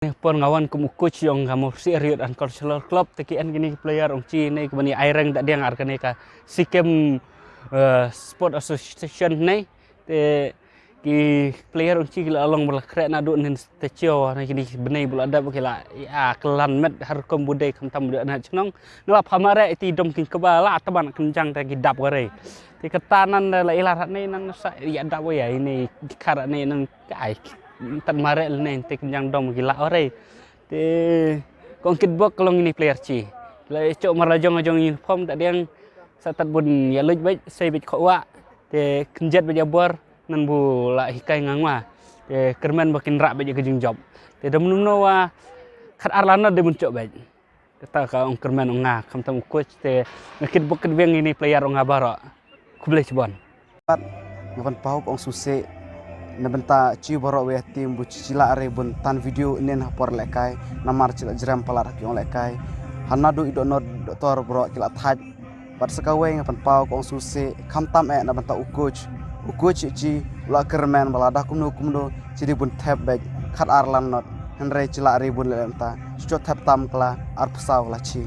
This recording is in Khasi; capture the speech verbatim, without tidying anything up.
Por nga wan kum u coach jong ka Mawsiar Youth and Cultural Club, te ki en kine ki player ong chi ne ki bani ai reng da diang ar kane ka Sikkim Sport Association ne. Te ki player ong chi ki la long ba la khreh naduh nin te chio na kine ki bnai ba la dap ki la ïa klan met har kum bu dei khamtam dei na chnong. Na la phamare iti dom kin kaba la taban kan jang te ki dap ware. Te kata nan la ila rat ne nan sa ïa dap wai ne ki khar ne nan ai tan mare ne te kan jang dom ki la ware. Te kong kit bok long ini player chi. La chok mar la jong jong uniform ta diang sa tat bun ïa luj bej sei bej kho wa. Te kynjet bej abor nan bu la hikai ngang wa. Te kyrmen ba kin rak bej ka jingjop. Te dam num no wa khat ar lana de bun chok bej. Kata ka ong kyrmen ong nga khamtam u coach te nga kit bok kit biang ini player ong nga baro. Khublei chibon. Pat nga pan pau ong suse na benta chi baro we team bu chi la are bun tan video nen ha por lekai namar chi la jrem palat ha ki ong lekai. Hana du i do nod doktor bro chi la thaj. Pat sa kawei nga pan pau ong suse khamtam eh na benta u coach. U coach chi la kyrmen ba la da kumno kumno chi di bun thep bej khat ar lan not. Hynrei chi la are bun le benta. Chi chot thep tam kala ar psaw la chi.